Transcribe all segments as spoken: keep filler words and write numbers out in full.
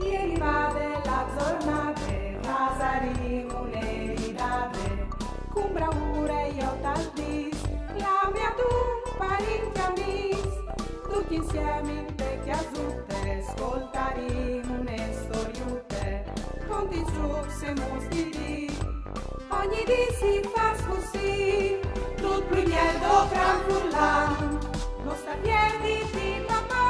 Ieri vade la zornade, fasarìn une ridade, cun braure jo tal dis, clame a dut parint e amis, ducj insiemi inte cjasute, scoltarìn une storiute, cont lis zucs e mus di dì. Ogni dì si fâs cussì, dut plui biel dopran furlan. No sta pierditi, papà,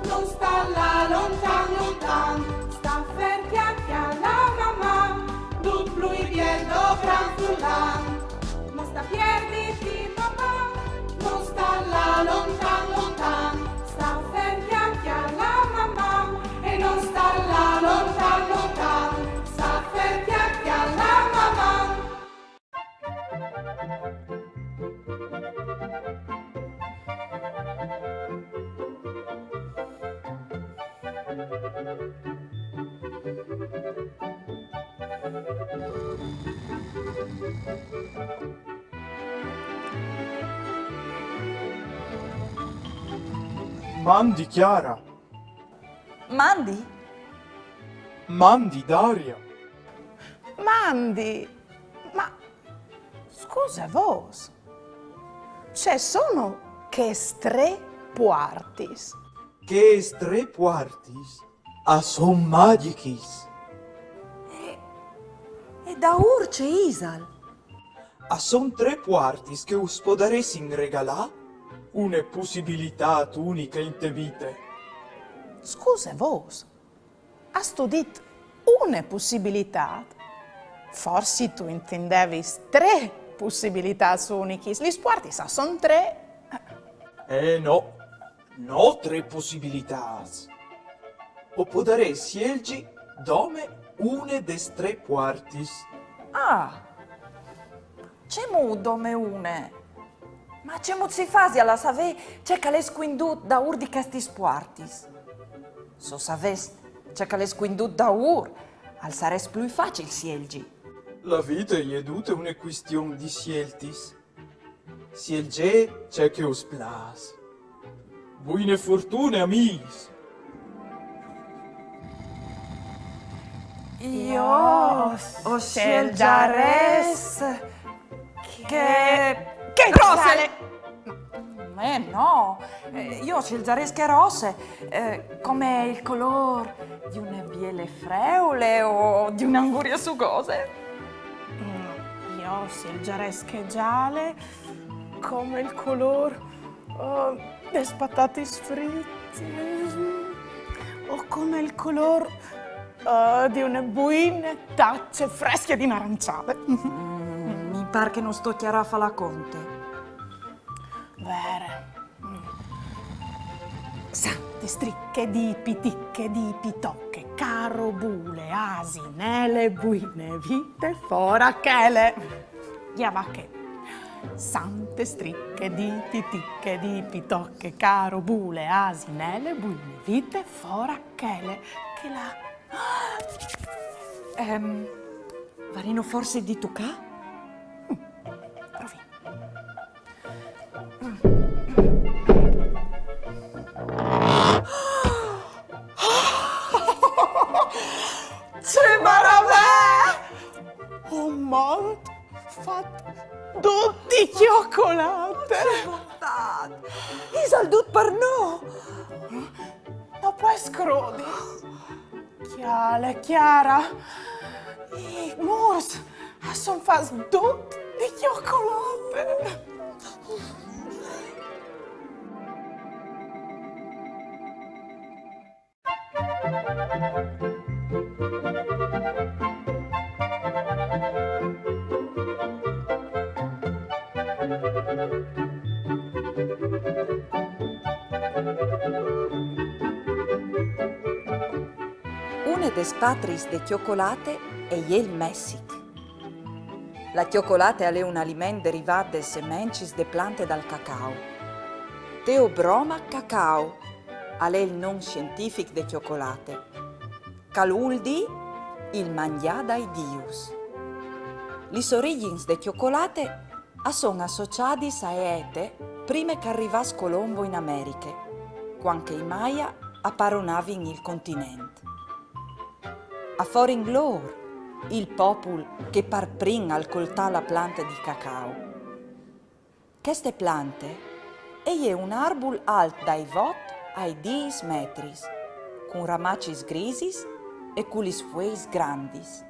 no sta lâ lontan, lontan, sta fer, cjale la mamà, dut plui biel dopran furlan. No sta pierditi, papà, no sta lâ lontan, lontan, sta fer, cjale la mamà, e no sta lâ lontan, lontan, sta fer, cjale la mamà. Mandi Chiara. Mandi? Mandi Daria. Mandi, ma scuse vos, ce sono chês trê puartis? Chês trê puartis a son magjichis. E, e daûr ce isal? A son trê puartis che us podaressin regalâ une pussibilitât uniche inte vite. Scuse vos, âstu dit une pussibilitât? Forsit tu intendevis trê pussibilitâts unichis, lis puartis a son trê. Eh no, no trê pussibilitâts. O podarês sielzi dome une des trê puartis. Ah, cemût dome une? Ma cemût si fasial a savê ce che al è scuindût daûr di chestis puartis? Se o savès ce che al è scuindût daûr, al sarès plui facil sielzi. La vite e je dute une cuistion di sieltis. Sielzêt ce che us plâs. Buine fortune, amîs! Jo o sielzarès chê, chê rose. Eh no, eh, jo o sielzarès chê rose, eh, come il colôr di une biele freule o di une angurie sugose. Jo o sielzarès chê zale, come il colôr, eh, des patatis fritis, o come il colôr, eh, di une buine tace fresche di naranciade. Mi pâr che nus tocjarà fâ la conte. Vere. Sante striche di pitiche di pitoche, carobule, asinele, buine vite, fora chele. Ghe va chê. Sante striche di pitiche di pitoche, carobule, asinele, buine vite, fora chele. Chê là. Ehm, varìno forsit di tucâ? Provìn. Ce maravee! Un mont fat dut di cjocolate! Isal dut par nô! No pues crodi! Cjale, Chiara, i mûrs a son fats dut di cjocolate! Une des patriis de cjocolate e je il Messic. La cjocolate al è un aliment derivât des semencis de plante dal cacao. Theobroma cacao al è il non sientific de cjocolate, che al vûl dî il mangjâ dai dius. Lis origjins de cjocolate a son associadis ae ete prime che al rivàs Colombo in Americhe, cuant che i Maia a paronavin il continent. A forin lôr, il popul che par prin al coltà la plante di cacau. Cheste plante e je un arbul alt dai vot ai dîs metris, cun ramacis grisis e cu lis fueis grandis.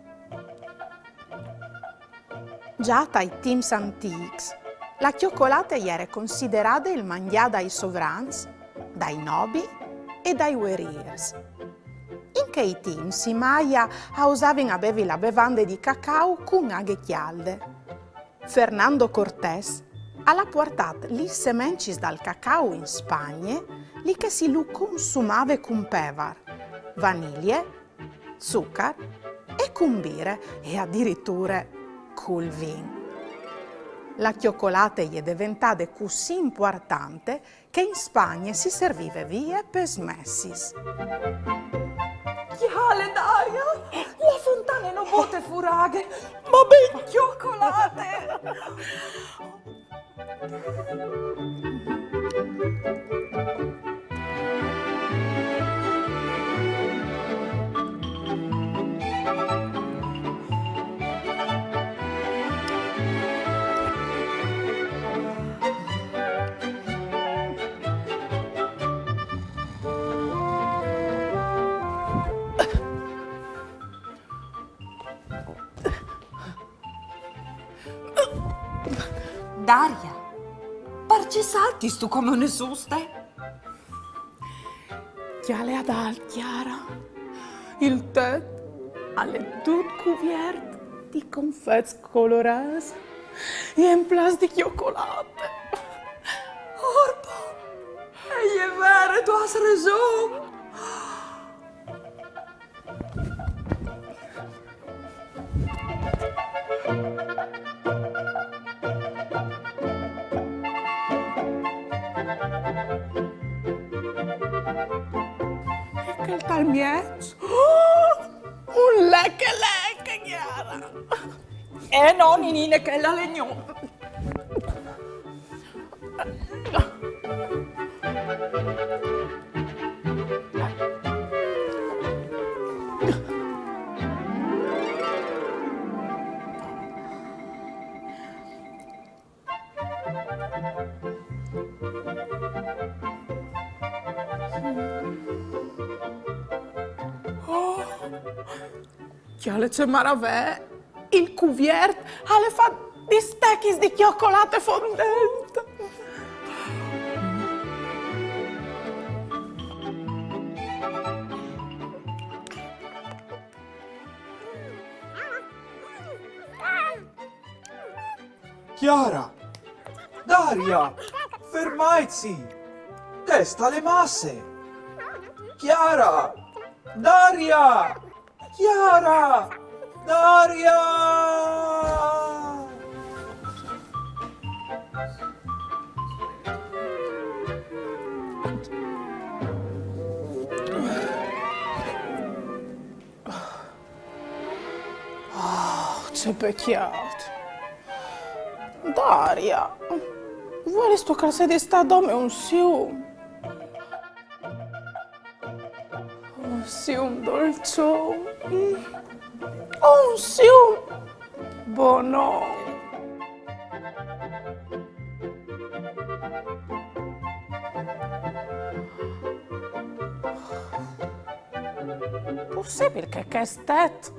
Za tai timps antîcs, la cjocolate e jere considerade il mangjâ dai sovrans, dai nobii e dai vuerîrs. In chei timps i Maya a usavin a bevi la bevande di cacau cun aghe cjalde. Fernando Cortés al à puartât lis semencis dal cacau in Spagne, li che si lu consumave cun pevar, vanilie, zucar e cun bire e adiriture cul vin. La cjocolate e je deventade cussì impuartante che in Spagne si servive vie pes messis. Cjale, Daria, la fontane no bote fûr aghe, ma ben cjocolate! Daria, parcè saltistu come une suste? Cjale adalt, Chiara. Il tet al è dut cuviert di confets colorâts e emplâts di cjocolate. Orpo! E je vere, tu âs reson! E chel tal mieç? Oh! Un leche leche, Chiara! Eh no, ninine, chel al è gno. Oh, cjale ce maravee! Il cuviert al è fat di stechis di cjocolate fondente. Chiara! Daria! Fermaitsi! Chest al è masse! Chiara! Daria! Chiara! Daria! Ah, ce pecjât. Daria, vuelistu che al sedi stât dome un sium? Un sium dolçon. Mm. Un sium bonon. Pussibil che chest tet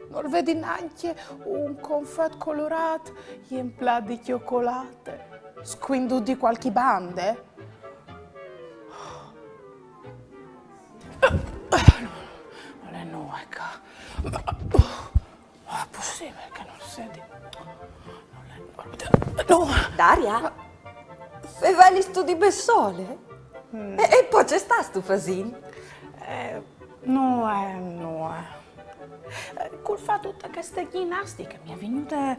nol vedi nancje un confet colorât jemplât di cjocolate, scuindût di cualchi bande? Nol è nuie ca. Ma, ma al è pussibil che nol sedi? Nol è nuie. Daria? Fevelistu di bessole? Mm. E, e po ce stâstu fasint? Eh, nuie, nuie. Eh, cul fâ dute cheste gjinastiche mi è vignude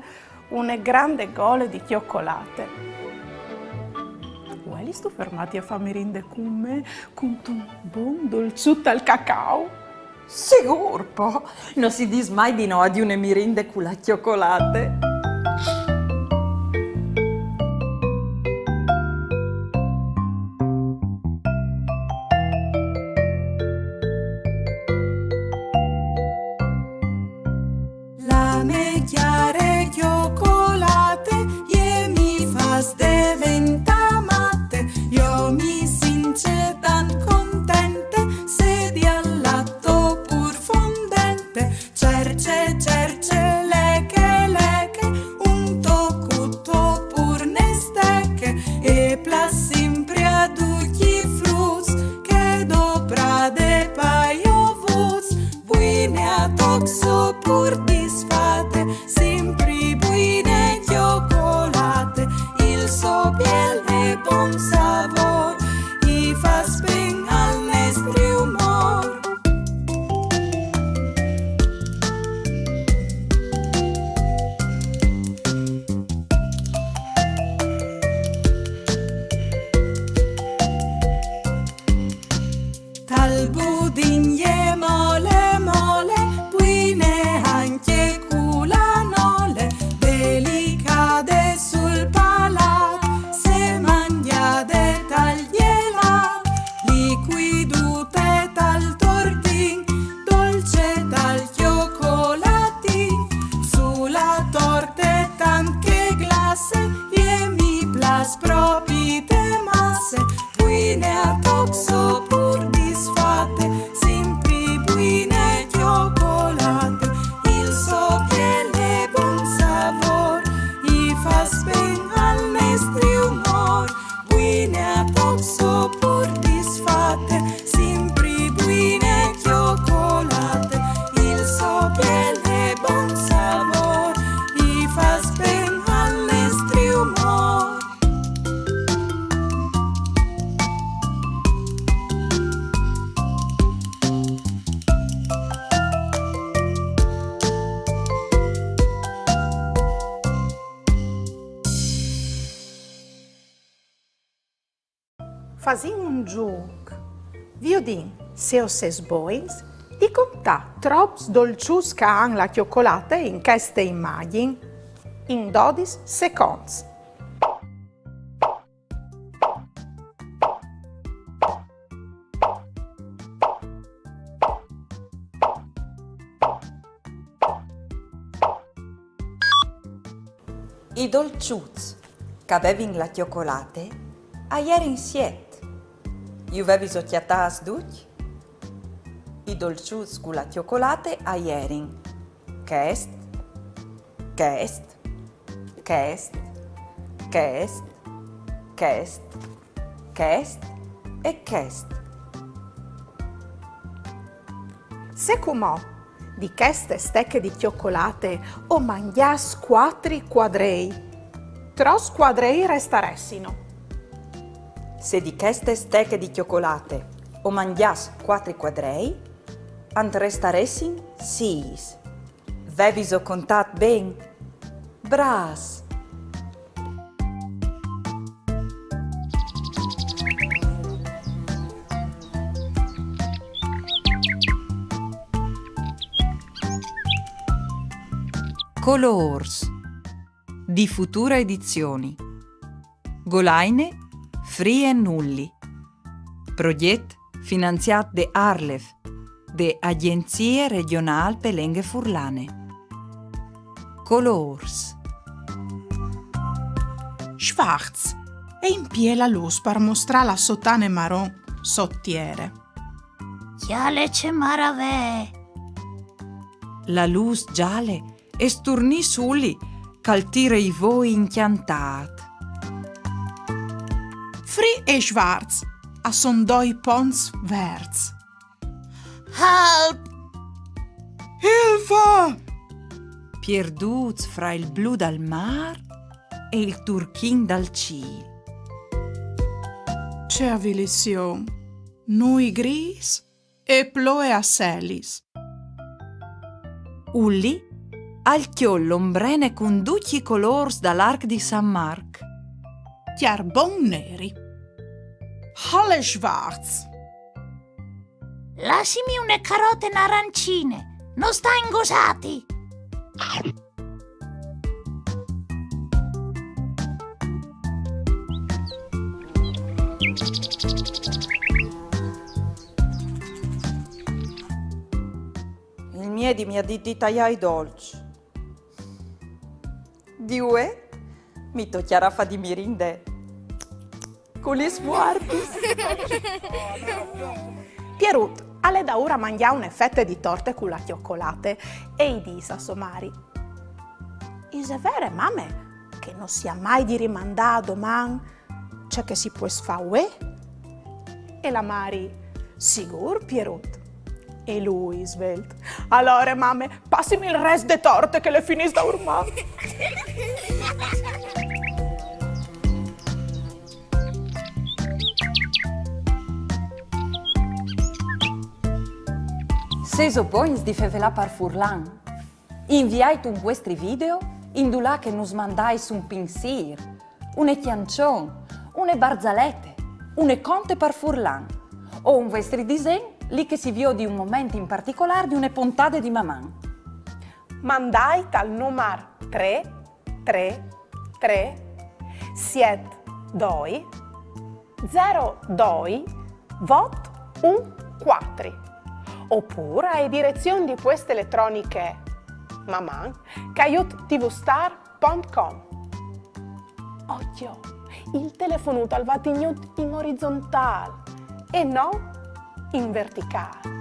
une grande gole di cjocolate. Vuelistu fermâti a fâ mirinde cun me, cuntun bon dolçut al cacau? Sigûr po! No si dîs mai di no a di une mirinde cu la cjocolate. Fasìn un zûc. Viodìn se o sês bogns di contâ trops dolçuts che a àn la cjocolate in cheste imagjin in dodis seconts. I dolçuts che a vevin la cjocolate a jerin siet. Ju veviso cjatâts ducj? I dolçuts cu la cjocolate a jerin chest, chest, chest, chest, chest, chest e chest. Se cumò di cheste steche di cjocolate o mangjàs cuatri cuadrei, trops cuadrei restaressino? Se di cheste steche di cjocolate o mangjàs cuatri cuadrei, ant restaressin sîs. Veviso contât ben? Brâfs! Colôrs di Futura Edizioni. Golaine Free and Ulli. Progjet finanziât de ARLeF, de Agjenzie Regjonâl pe Lenghe Furlane. Colôrs. Schwarz e impie la lûs par mostrâ la sô tane maron sot tiere. Cjale ce maravee! La lûs zale e sturnìs Ulli, che al tire i voi incjantât. Free e Schwarz a son doi ponts verts. Help! Hilfe! Pierdûts fra il blu dal mâr e il turchin dal cîl. Ce avilizion! Nûi grîs e ploie a selis. Ulli al cjol l'ombrene cun ducj i colôrs dal arc di San Marc. Cjarbon neri. Halle Schwarz. Lassimi une carote narancine, no sta ingosâti! Il miedi mi à dit di taiâ i dolçs. Di vuê mi tocjarà fâ di mirinde cu lis muartis. Pierut al è daûr a mangjâ une fete di torte cu la cjocolate e i dîs a sô mari: Ise vere, mame, che no si à mai di rimandâ a doman ce che si pues fâ vuê? E la mari: Sigûr, Pierut. E lui, svelt: Alore, mame, passimi il rest de torte che le finìs daurman. Sêso bogns di fevelâ par furlan? Inviait un vuestri video indulà che nus mandais un pinsîr, une cjançon, une barzalete, une conte par furlan, o un vuestri disen li che si viodi un moment in particolâr di une pontade di Maman. Mandait al numar trê trê trê siet doi zero doi vot un cuatri, opûr ae direzion di pueste eletroniche maman caiut tvstar pont com. Ocjo, il telefonut al va tignût in orizontâl e no in verticâl.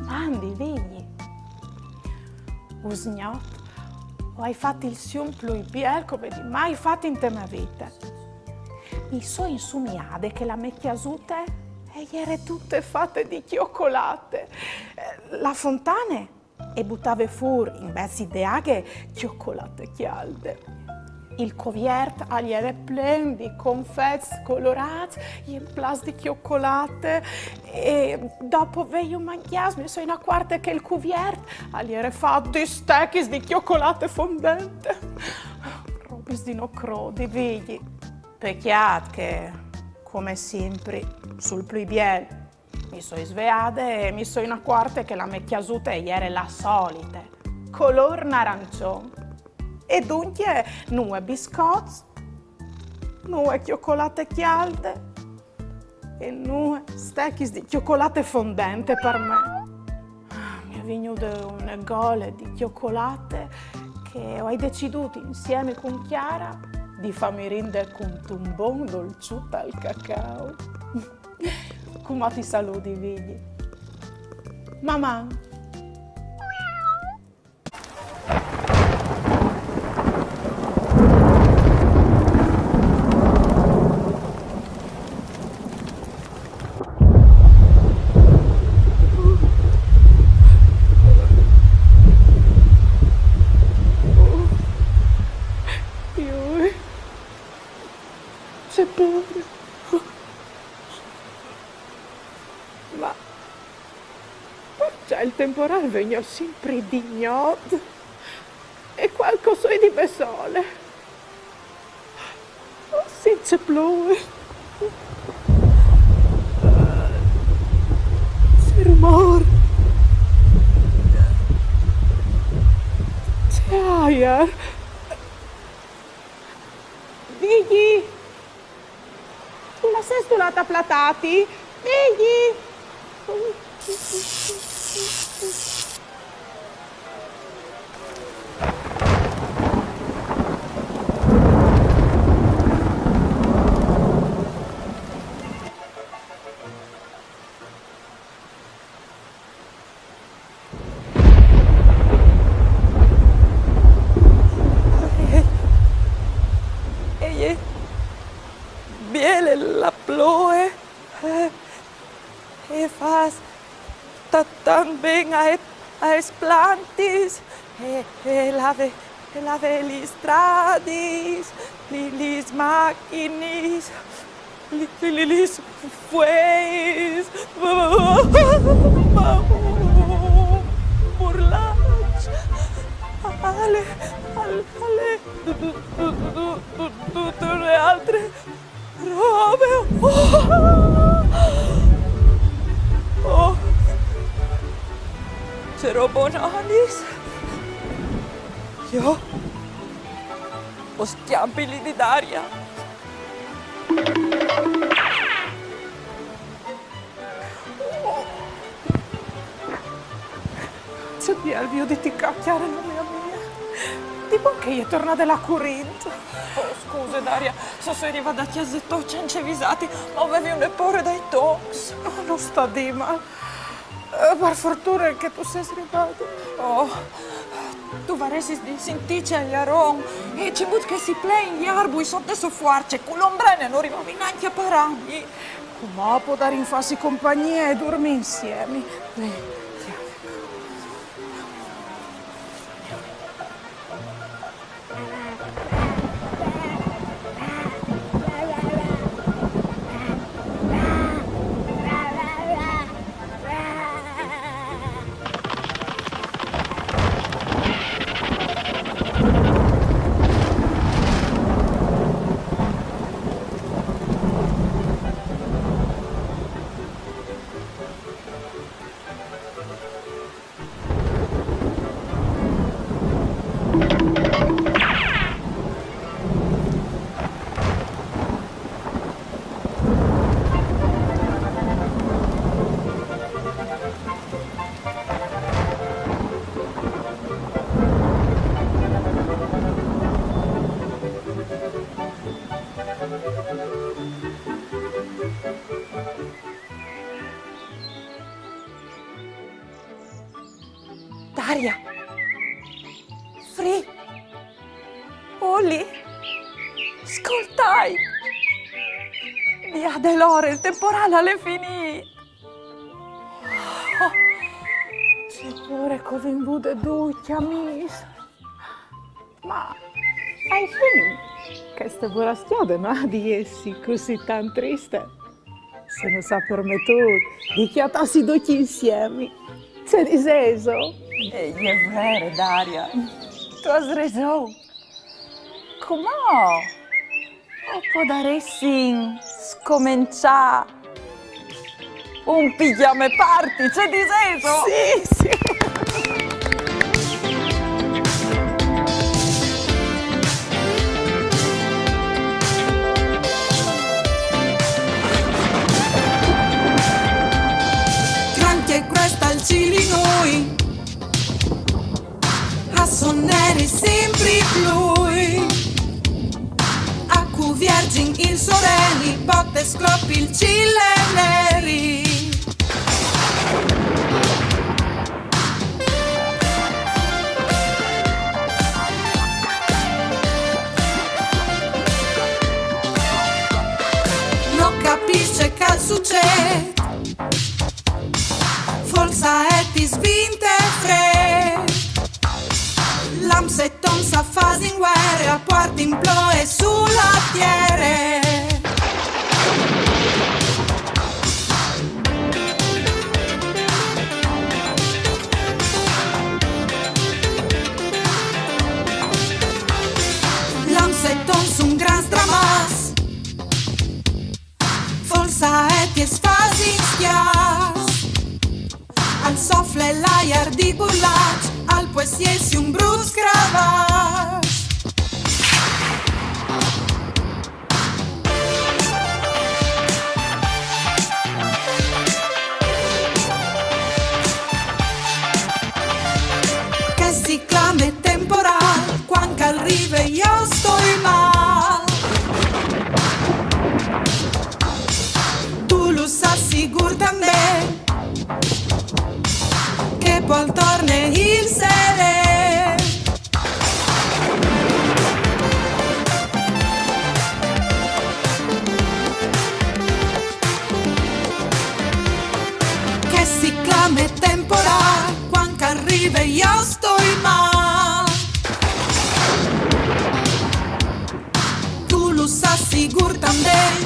Mandi, vignî. Usgnot o ai fat il sium plui biel che o vedi mai fat inte mê vite. Mi soi insumiade che la mê cjasute e jere tute fate di cjocolate. Eh, la fontane e butave fûr, invezit de aghe, cjocolate cjalde. Il coviert al jere plen di confets colorâts, jemplâts di cjocolate, e dopo vêju mangjâts mi soi inacuarte che il coviert al jere fat di stechis di cjocolate fondente. di no crodi, Vigji. Pecjât che, come simpri, sul plui biel, mi soi sveade e mi soi inacuarte che la mê cjasute e jere la solite, colôr narancion. E duncje, nuie biscots, nuie cjocolate cjalde e nuie stechis di cjocolate fondente par me. Ah, mi è vignude une gole di cjocolate che o ai decidût insiemi cun Chiara di fâmi rinde cuntun bon dolçut al cacao. Cumò ti saludi, Vigji. Maman! Joi, ce pôre. Ma parcè il temporâl al ven simpri di gnot e cualchi o soi di bessole? Oh, sint ce ploie. Ce rumôr. Ce aiar. Vigji! Dulà sêstu lât a platâti? Vigji! E je biele la ploie, e, e fâs ta-, tant ben aes, aes plantis, e, e lave, e lave lis stradis, li, lis machinis, li, li, li, lis fueis, burlaç, ale, ale, ale, du, du, du, du, du, du, dute une altre robe. Oh! Oh! Ce robononis. Jo o scjampi li di Daria. Ce biel vioditi ca, Chiara, la mê amie. Di bon che e je tornade la curint. Oh, scuse, Daria, se o soi rivade a cjase tô cence visâti, ma o vevi une pôre dai toncs. Oh, no sta dîmal. Eh, par fortune che tu sês rivade. Oh, tu varessis di sintî ce aiaron, e cemût che si plein i arbui sot de sô fuarce, cu la ombrene no rivavi nancje a parâmi. Cumò o podarìn fâsi compagnie e durmî insiemi. Ve, Chiara. Daria! Fri! Oli! Scoltait! Viôt, alore, il temporâl al è finît! Oh, ce pôre che o vin vude ducj, amîs! Ma, ae finît, cheste burascjade no à di jessi cussì tant triste. Se nus à permetût di cjatâsi ducj insiemi. Ce disêso? E je vere, Daria. Tu âs reson. Cumò o podaressin scomençâ un pigjame party, ce disêso? Sì, sì. Grancje, crestal, cili, nûi, a son neris simpri plui. A cuvierzin il soreli, bote, sclop, il cîl e neri. No capìs ce che al sucêt. Folsaetis, vint e frêt. Lams e tons a fasin vuere, a puartin ploie su la tiere. Lams e tons, un gran stramàs. Folsaetis a fasin scjâfs. Al sofle l'aiar di burlaç, al pues jessi un brut scravaç. Chest si clame temporâl, cuant che al rive jo o stoi mâl. Tu lu sâs sigûr tanben che po al torne il seren. Chest si clame temporâl, cuant che al rive jo o stoi mâl. Tu lu sâs sigûr tanben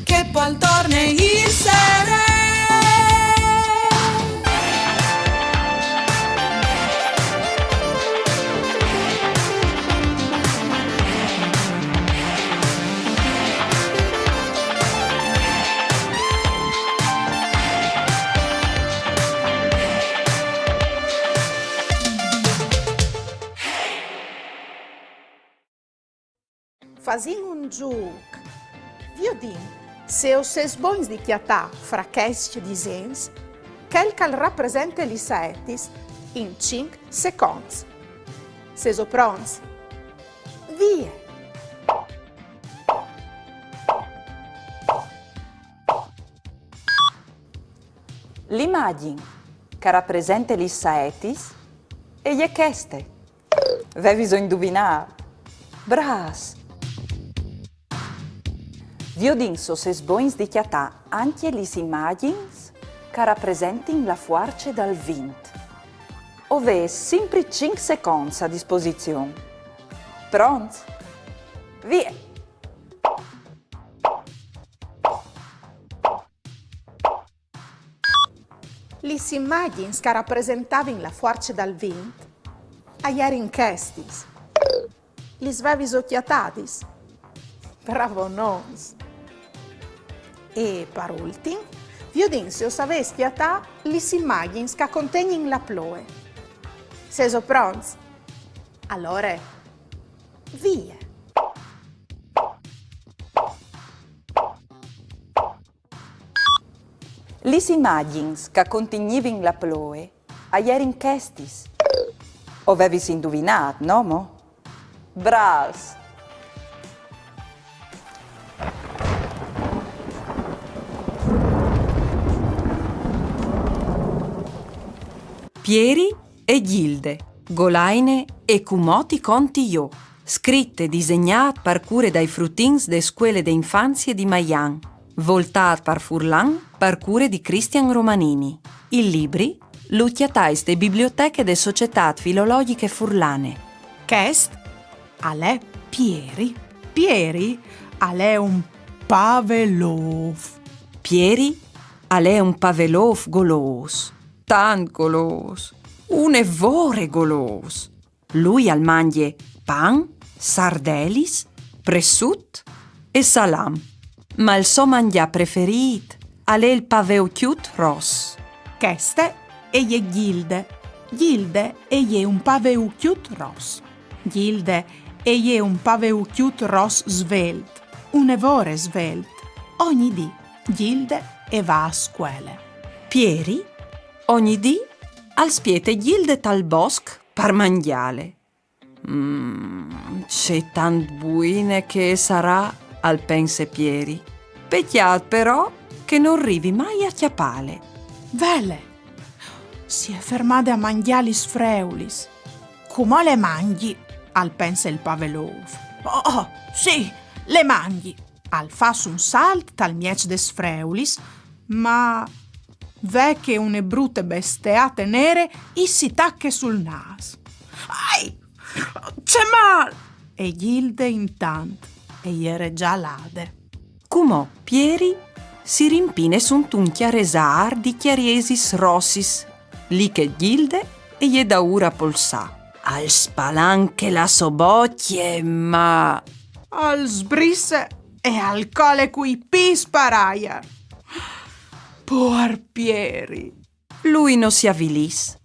che po al torne il seren. Fasìn un zûc. Viodìn se o sês bogns di cjatâ fra chescj disens chel che al rapresente lis saetis in cinc seconts. Sêso pronts? Vie! Lis imagjins che a rapresente lis saetis e je cheste. Vêviso induvinât? Brâfs! Viodìn se o sês bogns di cjatâ ancje lis imagjins che a rapresentin la fuarce dal vint. O vês simpri cinc seconts a disposizion. Pronts? Vie! Lis imagjins che a rapresentavin la fuarce dal vint a jerin chestis. Lis vêviso cjatadis? Bravonons! E par ultin, viodìn se o savês cjatâ lis imagjins che a contegnin la ploie. Sêso pronts? Alore, vie! Lis imagjins che a contignivin la ploie a jerin chestis. O vêvis induvinât, no mo? Brâfs! Pieri e Ghilde, Golaine e Cumò ti conti jo. Scrit e disegnât par cure dai frutins de scuele de infanzie di Maian. Voltât par furlan par cure di Cristian Romanini. Il libri lu cjatais te biblioteche de Societât Filologjiche Furlane. Chest al è Pieri. Pieri al è un pavelôf. Pieri al è un pavelôf golôs. Tant golôs. Une vore golôs. Lui al mangje pan, sardelis, pressut e salam. Ma il so mangià preferît al è il paveucjut ros. Cheste e je Ghilde. Ghilde e je un paveucjut ros. Ghilde e je un paveucjut ros svelt, une vore svelt. Ogni dì Ghilde e va a scuele. Pieri, ogni dì, al spiete Ghilde tal bosc par mangjâle. Mm, ce tant buine che e sarà, al pense Pieri. Pecjât però che nol rivi mai a cjapâle. Vele! Si è fermade a mangjâ lis freulis. Cumò le mangji, al pense il pavelôf. Oh, oh, sì, le mangji. Al fâs un salt tal mieç des freulis, ma ve che une brute besteate nere i si tache sul nâs. Ai! Ce mâl! E Ghilde intant e jere za lade. Cumò Pieri si rimpine suntun cjaresâr di cjariesis rossis, li che Ghilde e je daûr a polsâ. Al spalanche la sô bocje, ma al sbrisse e al cole cui pîts par aiar. Puar Pieri! Lui no si avilìs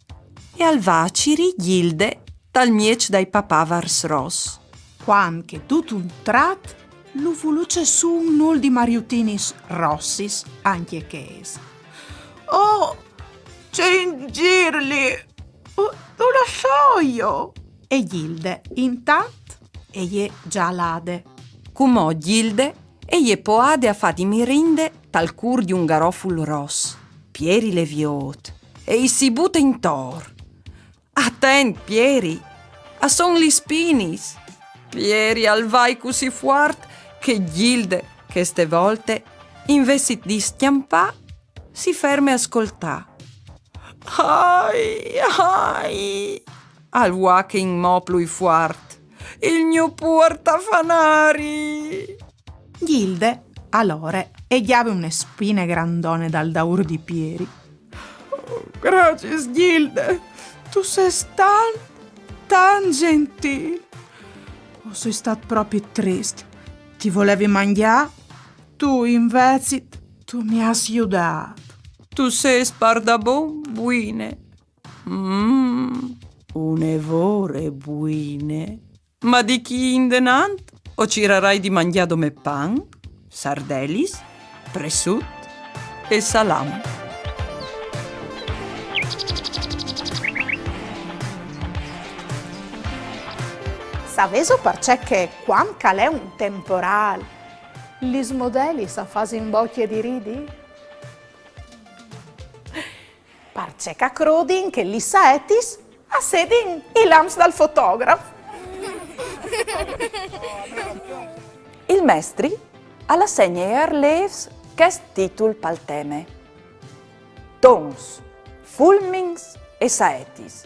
e al va a cirî Ghilde tal mieç dai papavars ros. Cuant che dut un trat lu vuluce sù un nûl di mariutinis rossis, ancje chês. Oh, ce inzirli! Oh, dulà soio? E Ghilde, intant, e je za lade. Cumò Ghilde e je poiade a fâ di mirinde tal cûr di un garoful ros. Pieri le viôt e i si bute intor. Atent, Pieri! A son lis spinis! Pieri al vai cussì fuart che Ghilde, cheste volte, invezit di scjampâ, si ferme a scoltâ. Ai, ai! Al vuache inmò plui fuart. Il gno puar tafanari! Ghilde, alore, e gjave une spine grandone dal daûr di Pieri. Oh, graciis, Ghilde. Tu sês tant, tant zentîl. O soi stât propit trist. Ti volevi mangjâ, tu invezit, tu mi âs judât. Tu sês pardabon buine. Mm, une vore buine. Ma di chi indenant o cirarai di mangjâ dome pan, sardelis, pressut e salam. Savêso parcè che cuant che al è un temporâl, lis modelis a fasin bocje di ridi? Parcè che a crodin che lis saetis a sedin i lamps dal fotograf. Il mestri al assegne ai arlêfs chest titul pal teme: Tons, fulmins e saetis.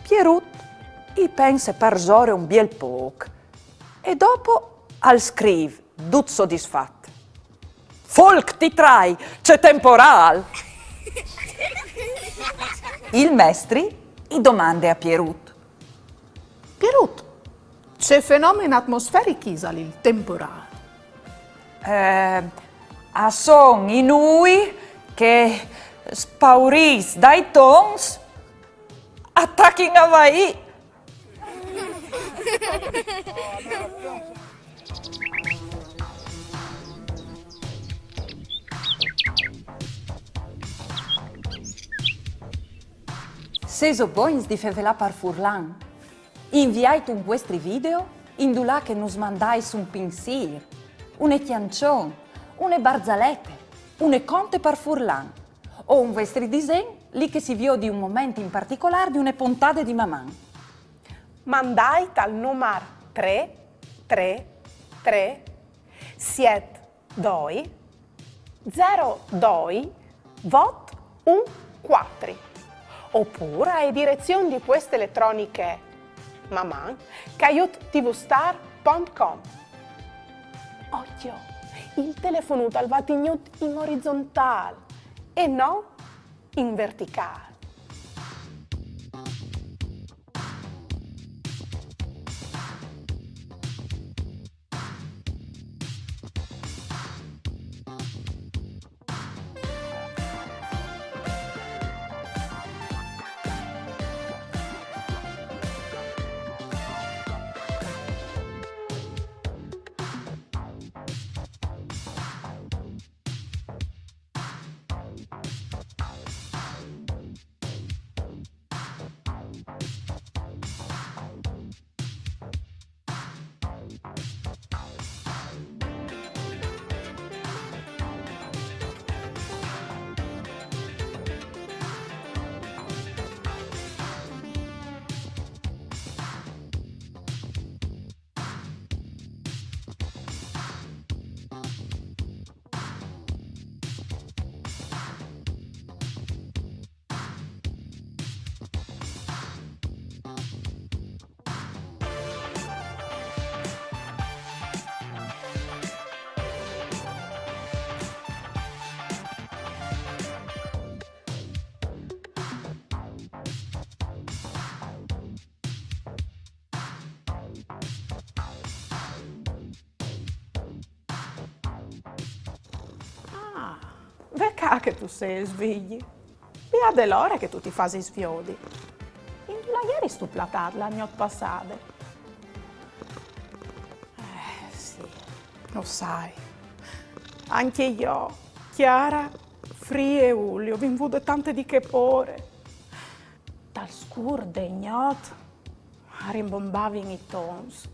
Pierut i pense parsore un biel pôc e dopo al scrîf dut sodisfat: Folc ti trai, ce temporâl! Il mestri i domande a Pierut: Pierut, ce fenomen atmosferic isal il temporâl? Eh, a son i nûi che, spaurîts dai tons, a tachin a vaî. Sêso bogns di fevelâ par furlan? Inviait un vuestri video indulà che nus mandais un pinsîr, une cjançon, une barzalete, une conte par furlan, o un vuestri disen li che si viodi un moment in particolâr di une pontade di Maman. Mandait al numar trê trê trê siet doi zero doi vot un cuatri, opûr ae direzion di pueste eletroniche maman caiut tvstar pont com. Ocjo, il telefonut al va tignût in orizontâl e no in verticâl. Ve ca che tu sês svigli. Viôt, al è l'ore che tu ti fasis viodi. Indulà jeristu platât la gnot passade? Eh, sì, lu sai. Ancje jo, Chiara, Fri e Uli, o vin vude tante di chê pôre. Tal scûr de gnot a rimbombavin i tons.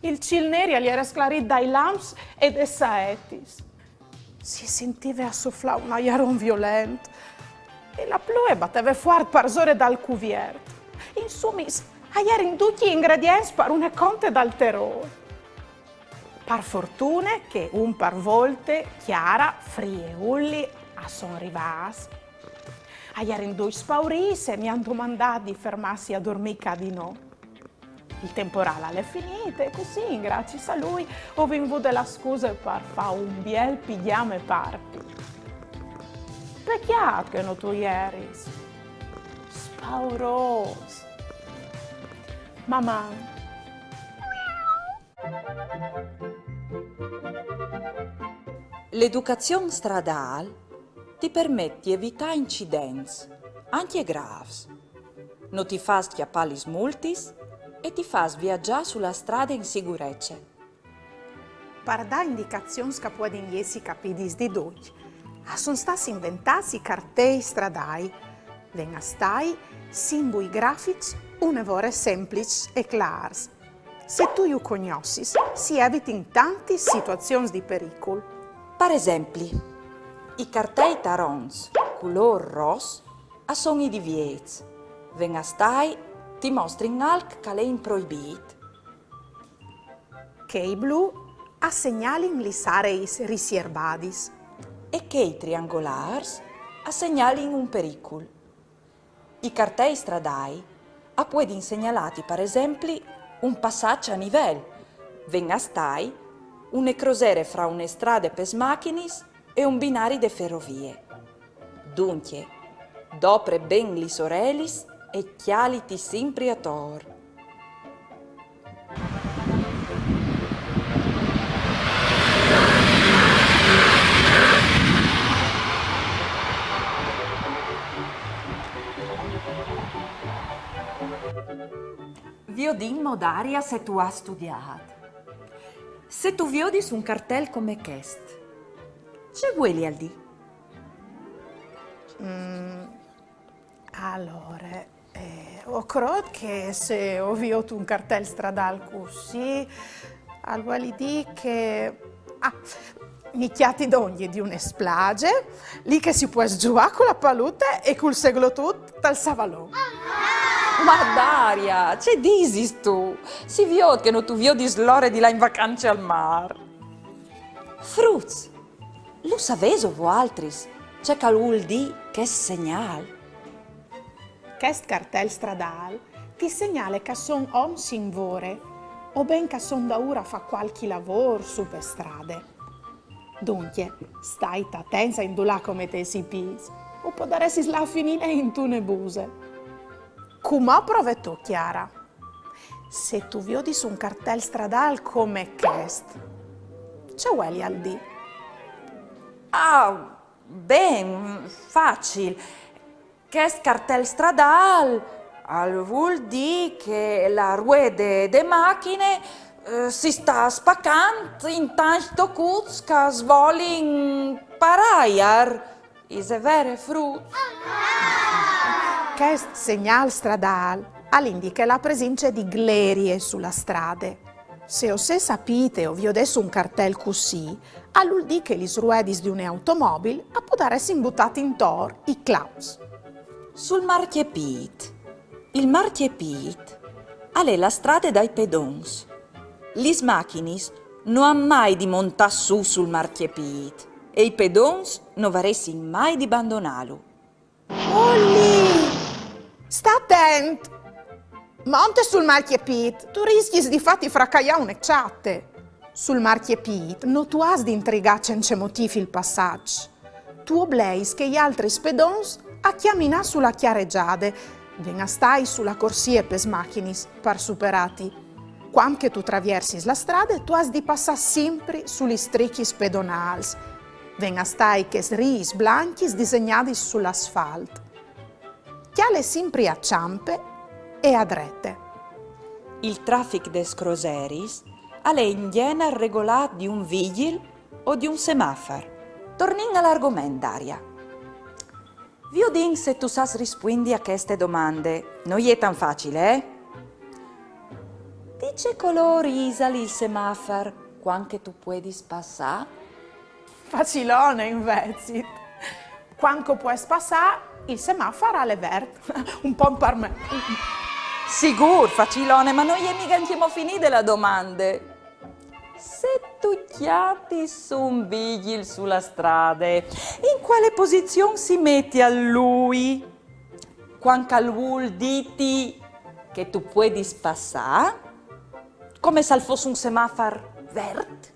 Il cîl neri al jere sclarît dai lamps e des saetis. Si sintive a suflâ un aiaron violent e la ploie e bateve fuart parsore dal cuviert. Insumis, a jerin ducj i ingredients par une conte dal terôr. Par fortune che un par volte Chiara, Fri e Uli a son rivâts. A jerin ducj spaurîts e mi àn domandât di fermâsi a durmî ca di nô. Il temporâl al è finît e cussì, graciis a lui, o vin vude la scuse par fâ un biel pigjame party. Pecjât che no tu jeris. Spaurôs. Maman! L'educazion stradâl ti permet di evitâ incidents, ancje grâfs. No ti fâs cjapâ lis multis e ti fâs viazâ su la strade in sigurece. Par dâ indicazions che a puedin jessi capidis di ducj, a son stâts inventâts i cartei stradâi. Ven a stâi simbui grafics une vore sempliçs e clârs. Se tu ju cognossis, si evitin tantis situazions di pericul. Par esempli, i cartei taronts culôr ros a son i diviets. Ven a stâi, ti mostrin alc che al è improibît. Chei blu a segnalin lis areis risierbadis. E chei triangolârs a segnalin un pericul. I cartei stradâi a puedin segnalâti, par esempli, un passaç a nivel, ven a stâi une crosere fra une strade pes machinis e un binari de ferovie. Duncje, dopre ben lis orelis e cjaliti simpri ator. Viodìn mo, Daria, se tu âs studiât. Se tu viodis un cartel come chest, ce vuelial dî? Mm, alore, eh, o crôt che se o viôt un cartel stradâl cussì, al vueli dî che, ah, mi cjati dongje di une splaze, li che si pues zuiâ cu la palute e cul seglotut tal savalon. Ma Daria, ce disistu? Si viôt che no tu viodis l'ore di lâ in vacance al mâr. Fruts, lu savêso voaltris ce che al vûl dî chest segnâl? Chest cartel stradâl ti segnale che a son oms in vore, o ben che a son daûr a fâ cualchi lavôr su pe strade. Duncje, stait atents a indulà che o metês i pîts, o podaressis lâ a finî intune buse. Cumò prove tu, Chiara. Se tu viodis un cartel stradâl come chest, ce vuelial dî? Ah, ben, facil. Chest cartel stradâl al vûl dî che la ruede de machine, eh, si sta spacant in tancj tocuts che a svolin par aiar. Ise vere, fruts? Chest segnâl stradâl al indiche la presince di glerie su la strade. Se o sês a pît e o viodês un cartel cussì, al vûl dî che lis ruedis di une automobil a podaressin butâti intor i claps. Sul marcjepît. Il marcjepît al è la strade dai pedons. Lis machinis no àn mai di montâ sù sul marcjepît e i pedons no varessin mai di bandonâlu. Uli! Sta atent! Monte sul marcjepît, tu riscjis di fâti fracaiâ une çate. Sul marcjepît no tu âs di intrigâ cence motîf il passaç. Tu obleis chei altris pedons a cjaminâ su la cjaregjade, ven a stâi su la corsie pes machinis, par superâti. Cuant che tu traviersis la strade, tu âs di passâ simpri su lis strichis pedonâls. Ven a stâi chês riis blancjis disegnadis sul asfalt. Cjale simpri a çampe e a drete. Il trafic des croseris al è in gjenar regolât di un vigjil o di un semafar. Tornìn al argoment, Daria. Viodìn se tu sâs rispuindi a cheste domande. No je tant facil, eh? Di ce colôr isal il semafar cuant che tu puedis passâ? Facilone, invezit. Cuant che o pues passâ, il semafar al è vert. Un pont par me. Sigûr, facilone, ma no je mighe ancjemò finide la domande. Se tu cjatis un vigjil su la strade, in cuale posizion si metial lui? Cuant che al vûl dîti che tu puedis passâ, come se al fos un semafar vert?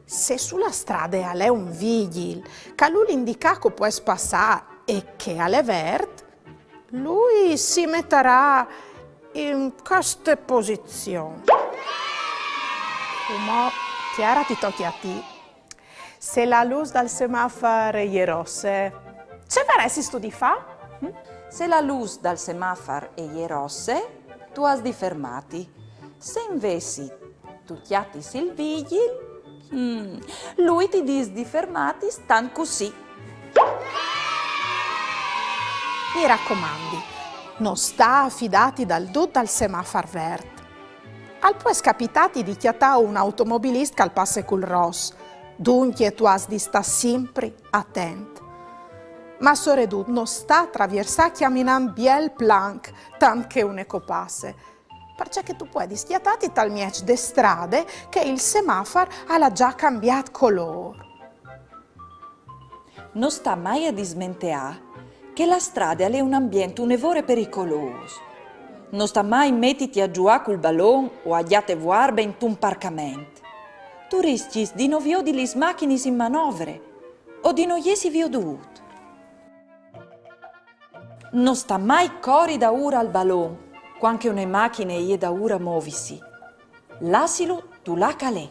Se su la strade al è un vigjil, che al vûl indicâ che o pues passâ e che al è vert, lui si metarà in cheste posizion. Cumò, Chiara, ti tocje a ti. Se la lûs dal semafar e je rosse, ce varessistu di fâ? Hm? Se la lûs dal semafar e je rosse, tu âs di fermâti. Se invezit tu cjatis il vigjil, mm, lui ti dîs di fermâti stant cussì. Mi racomandi, no sta a fidâti dal dut dal semafar vert. Al pues capitâti di cjatâ un automobilist che al passe cul ros, duncje tu âs di stâ simpri atent. Ma soredut no sta a traviersâ cjaminant biel planc, tant che une copasse, parcè che tu puedis cjatâti tal mieç de strade che il semafar al à za cambiât colôr. No sta mai a dismenteâ che la strade al è un ambient une vore pericolôs. No sta mai metiti a zuiâ cul balon o a gjate vuarbe intun parcament. Tu riscjis di no viodi lis machinis in manovre o di no jessi viodût. No sta mai cori daûr al balon, cuant che une machine e je daûr a movisi. Lassilu dulà che al è.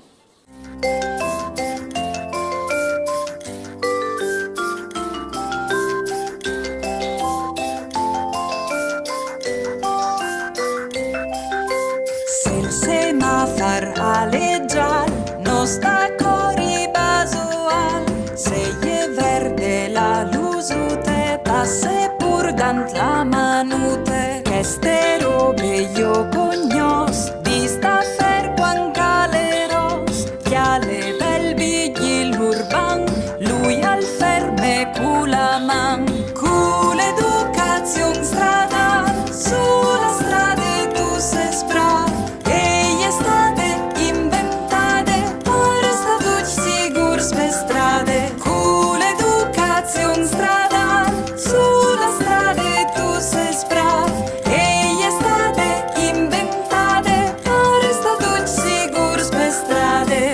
Se il semafar al è zâl, no sta cori basual. Se e je verde la lusute, passe pur dant la manute. Cheste robe jo cognòs, di stâ fer cuant che al è ros. Cjale bel vigjil urban, lui al ferme cu la man. Cu l'educazion stradâl, su la strade tu sês brâf. E je stade inventade, par stâ ducj sigûrs pe strade. Cu l'educazion stradâl, su la strade tu sês brâf. E je stade inventade, par stâ ducj sigûrs pe strade.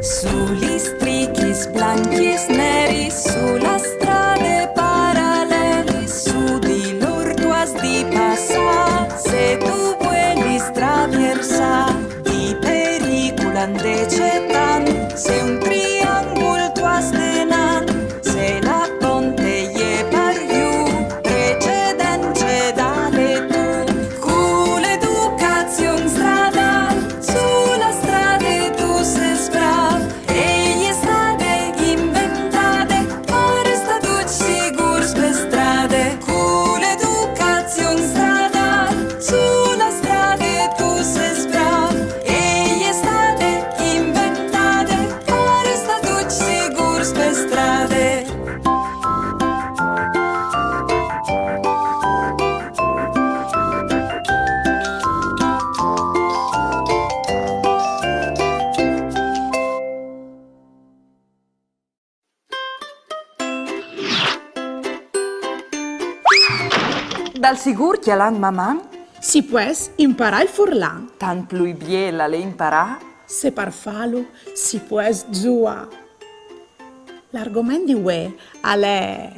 Su lis strichis blancjis neris, su la strade paralelis, su di lôr tu âs di passâ, se tu vuelis traviersâ. Di pericul a 'nd è tant, se un triangul tu âs denant, se la ponte e je par jù, precedence dale tu. Cu l'educazion stradâl, su la strade tu sês brâf. E je stade inventade, par stâ ducj sigûrs pe strade. Cu l'educazion stradâl, su la strade tu sês brâf. E je stade inventade, par stâ ducj sigûrs pe strade. Dal sigûr, cjalant Maman, si pues imparâ il furlan. Tant plui biel al è imparâ se par fâlu si pues zuiâ. L'argoment di vuê al è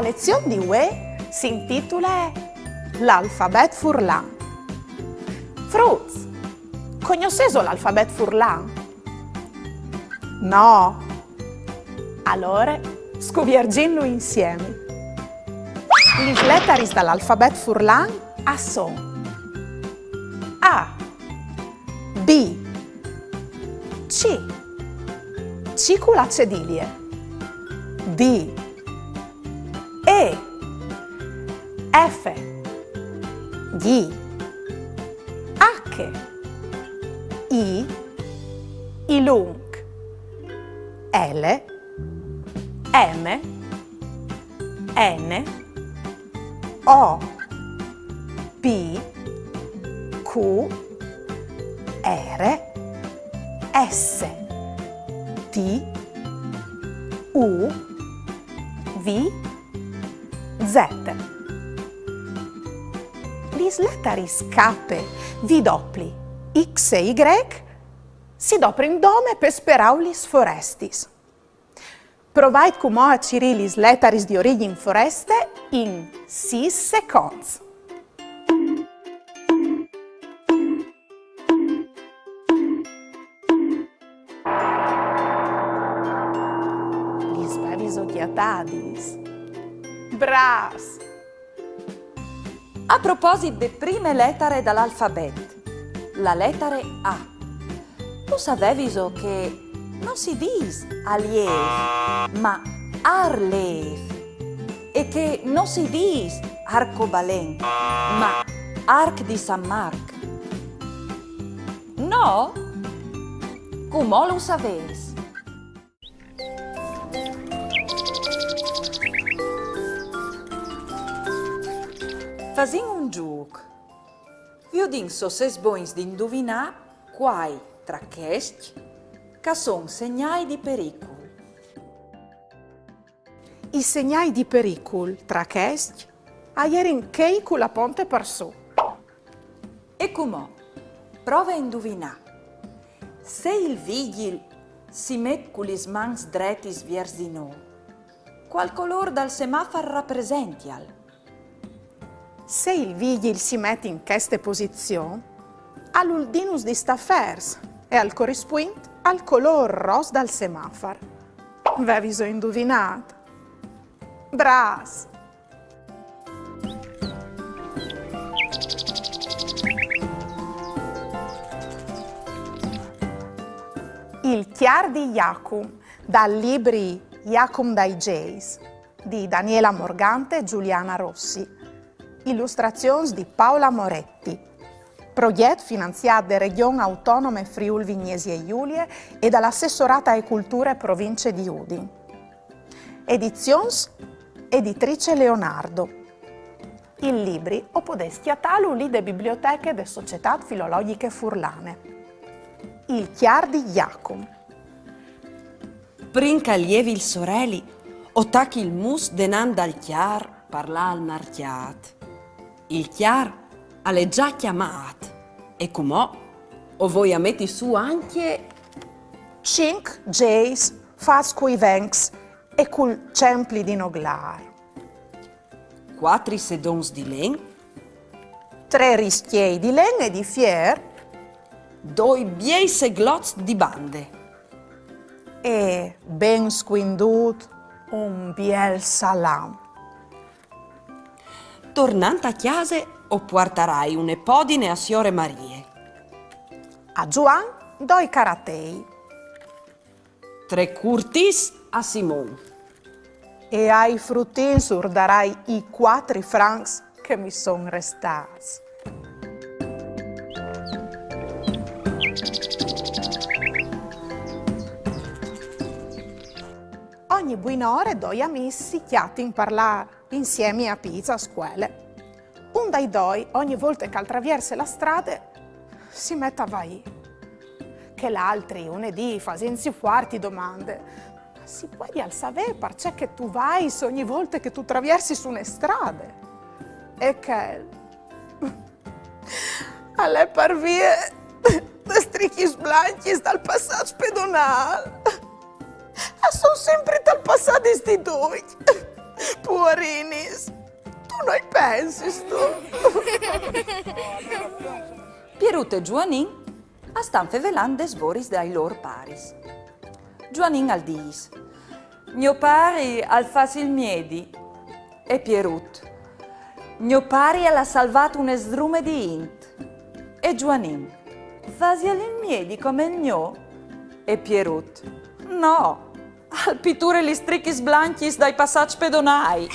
Lezion di vuê si intitule L'alfabet furlan. Fruts, cognossêso l'alfabet furlan? No? Alore, scuvierzìnlu insiemi. Lis letaris dal alfabet furlan a son A, B, C, C cu la cedilie, D, E, F, G, H, I, I lunc, L, M, N, O, P, Q, R, S, T, U, V, Z. Lis letaris K, V dopli, X e Y si doprin dome pes peraulis forestis. Provait cumò a cirî lis letaris di origjin foreste in sîs seconts. Lis vêviso gjatadis? Brâfs! A proposit de prime letare dal alfabet, la letare A, lu savêviso che no si dîs aliêf, ma arlêf, e che no si dîs arcobalen, ma arc di San Marc? No? Cumò lu savês. Fasìn un zûc. Viodìn se o sês bogns di induvinâ cuâi tra chescj che a son segnâi di pericul. I segnâi di pericul tra chescj a jerin chei cu la ponte par sù. E cumò, prove a induvinâ. Se il vigjil si met cu lis mans dretis viers di nô, cuâl colôr dal semafar rapresential? Se il vigjil si met in cheste posizion, al vûl dînus di stâ fers e al corispuint al colôr ros dal semafar. Vêviso induvinât? Brâfs! Il cjar di Jacum, dal libri Jacum dai Zeis, di Daniela Morgante e Giuliana Rossi. Ilustrazions di Paola Moretti. Progjet finanziât de Regjon Autonome Friûl Vignesie Julie e dal Assessorât ae Culture Provincie di Udin. Edizions Editrice Leonardo. Il libri o podês cjatâlu li de biblioteche de Societât Filologjiche Furlane. Il cjar di Jacum. Prin che al jevi il soreli, o tachi il mus denant dal cjar par lâ al marcjât. Il cjar al è za cjamât, e cumò o voi a meti sù ancje cinc zeis fats cui vencs e cul cempli di noglâr, cuatri sedons di len, trê riscjei di len e di fier, doi biei seglots di bande e, ben scuindût, un biel salam. Tornant a cjase, o puartarai une podine a siore Marie. A Zuan doi caratei. Trê curtins a Simon. E ai frutins ur darai i cuatri francs che mi son restâts. Ogni buinore doi amîs si cjatin par lâ insiemi a pîts a scuele. Un dai doi, ogni volte che al travierse la strade, si met a vaî. Chel altri, une dì, fasintsi fuart, i domande: «Ma si puedial savê parcè che tu vais ogni volte che tu traviersis une strade?» E chel al è par vie des strichis blancjis dal passât pedonâl. A son simpri tal passâ di sti ducj. Puarinis, tu no i pensistu? Pierut e Gioanìn a stan fevelant des voris dai lôr paris. Gioanìn al dîs: «Gno pari al fâs il miedi.» E Pierut: «Gno pari al à salvât une sdrume di int.» E Gioanìn: «Fasial il miedi come il gno?» E Pierut: «No, al piture lis strichis blancjis dai passaçs pedonâi.»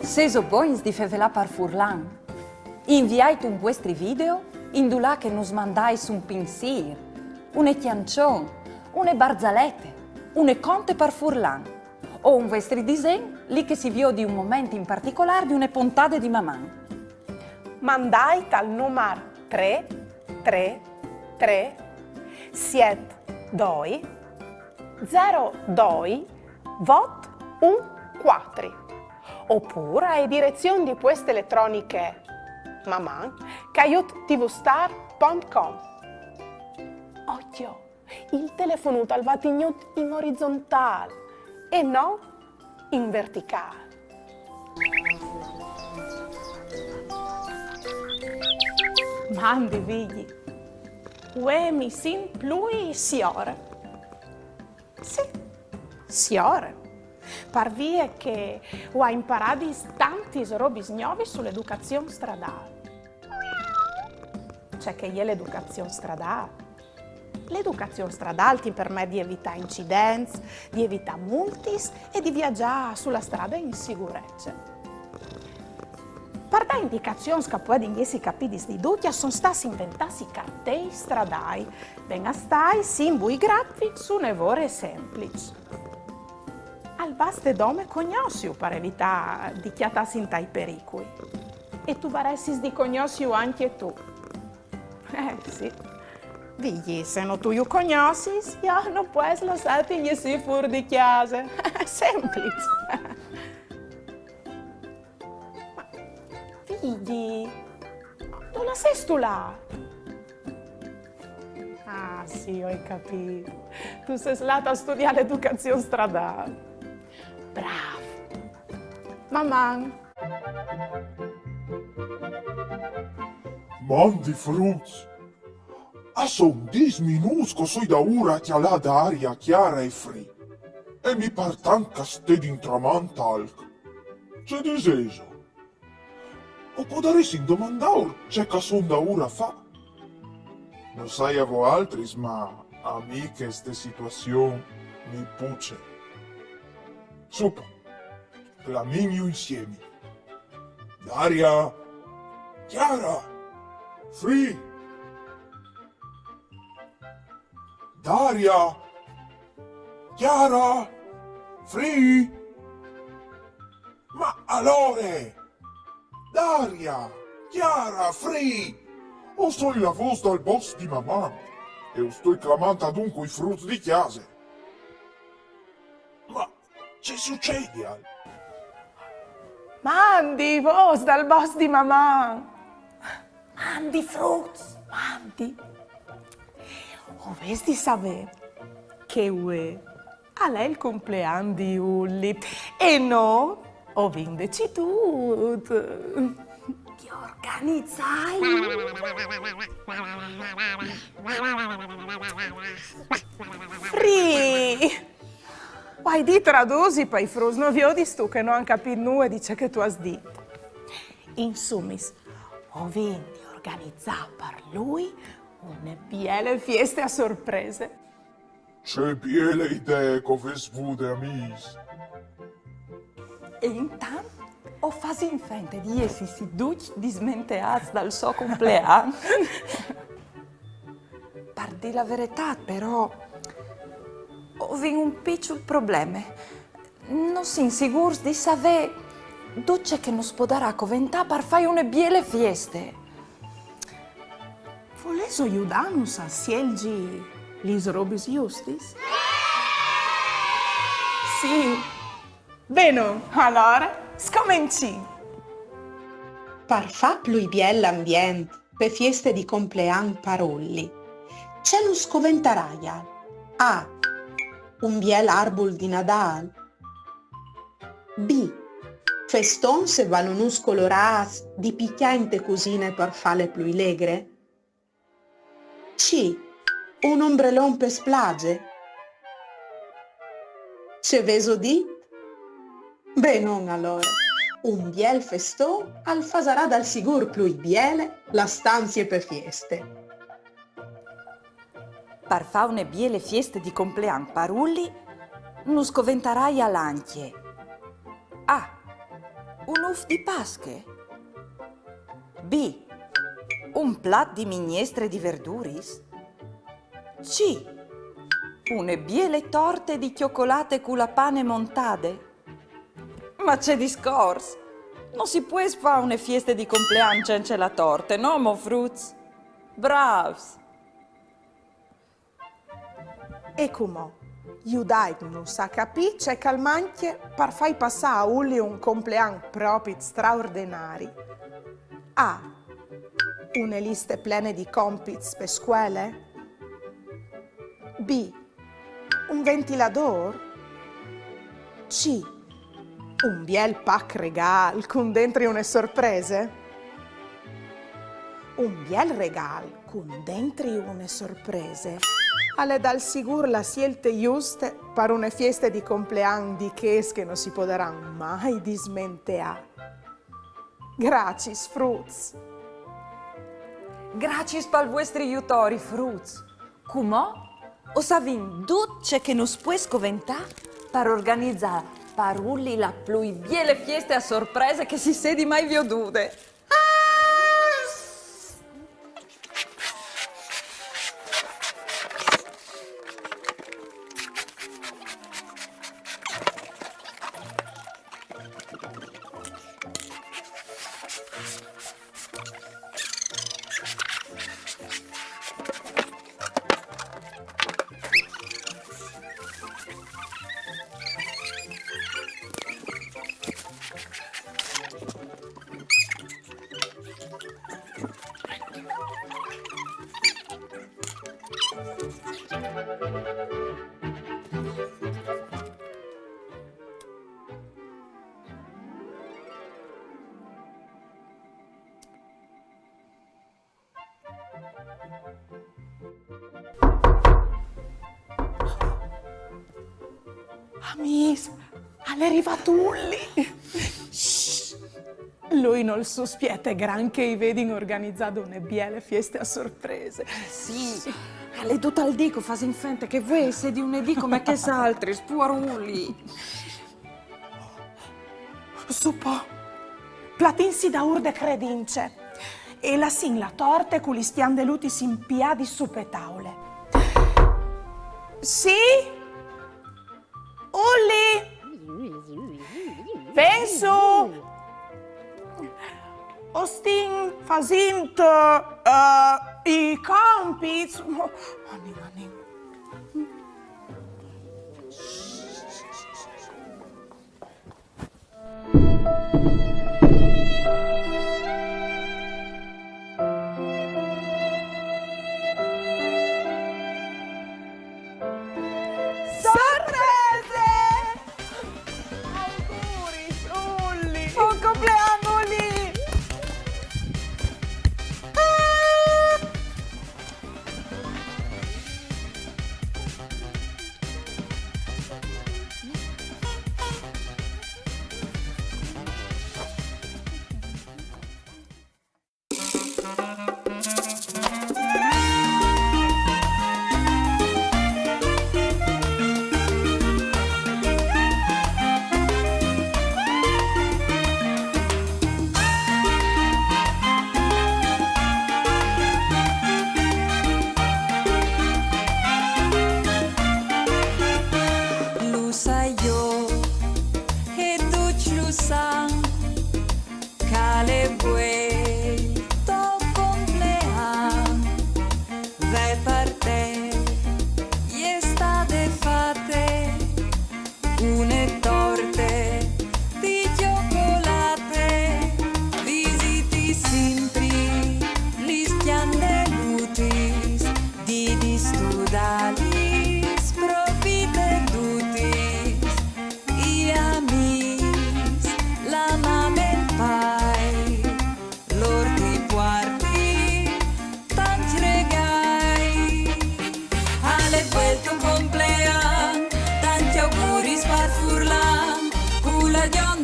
Sêso bogns di fevelâ par furlan? Inviait un vuestri video indulà che nus mandais un pinsîr, une cjançon, une barzalete, une conte par furlan, o un vuestri disen li che si viodi un moment in particolâr di une pontade di Maman. Mandait al numar trê trê trê siet doi zero doi vot un cuatri, opûr ae direzion di pueste eletroniche maman caiut tvstar pont com. Ocjo, il telefonut al va tignût in orizontâl e no in verticâl. Mandi, Vigji. Vuê mi sint plui siore. Sì, siore. Par vie che o ai imparât tantis robis gnovis su l'educazion stradâl. Ce che e je l'educazion stradâl? L'educazion stradâl ti permet di evitâ incidents, di evitâ multis e di viazâ su la strade in sigurece. Par dâ indicazions che a puedin jessi capidis di ducj, a son stâts inventâts i cartei stradâi, ben a stâi simbui grafics une vore sempliçs. Al baste dome cognossiu par evitâ di cjatâsi intai pericui. E tu varessis di cognossiu ancje tu. Eh, sì. Vigji, se no tu ju cognossis, jo no pues lassâti jessî fûr di cjase. Sempliç. Ma, Vigji, dulà sêstu lât? Ah, sì, o ai capît. Tu sês lât a studiâ l'educazion stradâl. Brâf. Maman. Mandi fruts! A son dîs minûts che o soi daûr a cjalâ Daria, Chiara e Free. E mi par tant che a stedin tramant alc. Ce disêso? O podaressin domandâur ce che a son daûr a fâ. No sai a voaltris, ma a mi cheste situazion mi puce. Sù po, clamìnju insiemi. Daria! Chiara! Free! Daria! Chiara! Free! Ma alore! Daria! Chiara! Free! O soi la vôs dal boss di Maman e o stoi clamant aduncje i fruts di cjase. Ma ce sucedial? Mandi, vôs dal boss di Maman! Mandi, fruts, mandi! O vês di savê che vuê al è il complean di Ulli e nô o vin decidût di organizâi Free! O ai di tradusi pai fruts, no viodistu che no àn capît nuie di ce che tu âs dit. Insumis, o vin di organizâ par lui une biele fieste a sorprese. Ce biele idee che o vês vude, amîs! E intant o fasìn fente di jessi ducj dismenteâts dal so complean. Par dî la veretât, però, o vin un piçul probleme. No sin sigûrs di savê dut ce che nus podarà coventâ par fâi une biele fieste. Volêso judânus a sielzi lis robis justis? Sì. Benon, alore, scomencìn. Par fâ plui biel l'ambient pe fieste di complean par Ulli, ce nus coventaraial? A. Un biel arbul di Nadâl. B. Festons e balunus colorâts di picâ inte cusine par fâle plui legre. C. Un ombrelon pe splaze. Ce vêso dit? Benon alore, un biel feston al fasarà dal sigûr plui biele la stanzie pe fieste. Par fâ une biele fieste di complean par Ulli, nus coventaraial ancje: A. Un ûf di Pasche. B. Un plat di mignestre di verduris. C. Une biele torte di cjocolate cu la pane montade. Ma ce discors! No si pues fâ une fieste di complean cence la torte, no mo fruts? Brâfs! E cumò, judaitnus a capî ce che al mancje par fâi passâ a Ulli un complean propit straordenari. A. Une liste plene di compits pe scuele. B. Un ventiladôr. C. Un biel pac regâl cun dentri une sorprese. Un biel regâl cun dentri une sorprese al è dal sigûr la sielte juste par une fieste di complean di chês che no si podaran mai dismenteâ. Graciis, fruts! Graciis pal vuestri jutori, fruts! Cumò o savìn dut ce che nus pues coventâ par organizâ par Ulli la plui biele fieste a sorprese che si sedi mai viodude. Amîs, al è rivât Ulli! Shh! Lui nol suspiete grant che i vedin organizade une biele fieste a sorprese. Sì, al è dut il dì che o fasin fente che vuê al sedi une dì come chês altris, puar Ulli. Sù po, platìnsi daûr de credince e lassìn la torte cu lis cjandelutis impiadis sù pe taule. Sì? Ulli! Ven sù! O stin fasint, eh, i compits. Anìn, anìn. Sorprese! Auguris, Ulli! Bon complean, Ulli! Ah!